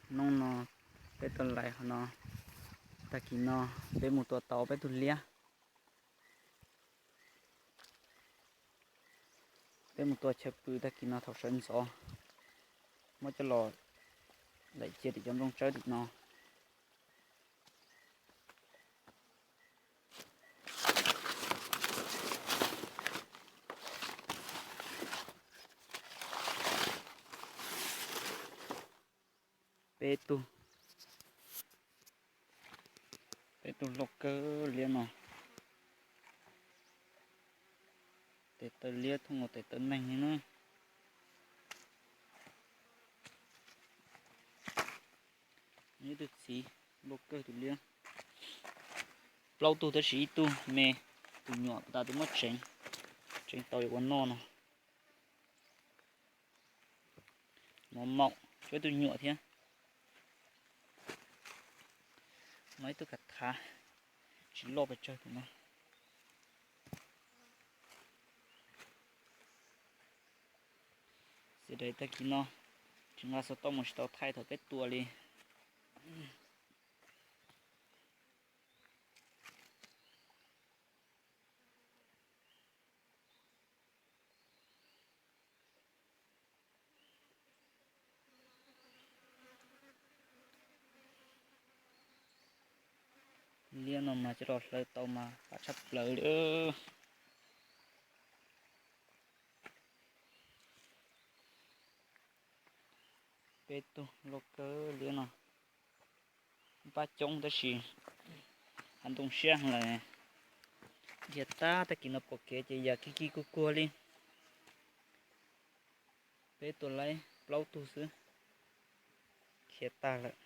Hnub no peb tuaj lais qhov no, tag kis no peb mus tua tau peb tug liab. Peb mus tua chaw pw tag kis no thaum sawv ntxov, muab coj los daim cia tim cov nplooj tsawb tim no. Peb tug, peb tug loj kawg liab no. Tes taw liab thooj nkaus tes taw neeg li na. Ib tug txiv loj kawg tus liab. Plaub tug tab sis ib tug me, tus nyuam tas twb muab tseev, tseev tau yuav ua noj no. Mos maum, tshuav ib tug nyuam thiab. No ib tug kav thav, tsis loj pes tsawg tus no. Xia daim tag kis no tsis nqa xov tooj mus tsis tau thaij thaum peb tua li. Liab no mas coj los hlawv tau mas qab tshaj plaws li. Peb tug loj kawg liab no. Pab coob tab sis hav ntoo siab lawm. Dhia tag tag kis no pom kev ces yam kig kig kuag kuag li. Peb tua laib plaub tug xwb, khiav tag lawm.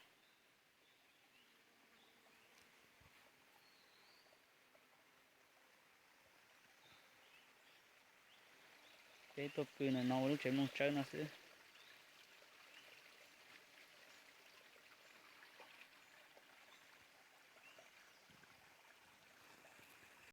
Peb tuaj pw ntawm no ua lub tsev nplooj tsawb no xwb.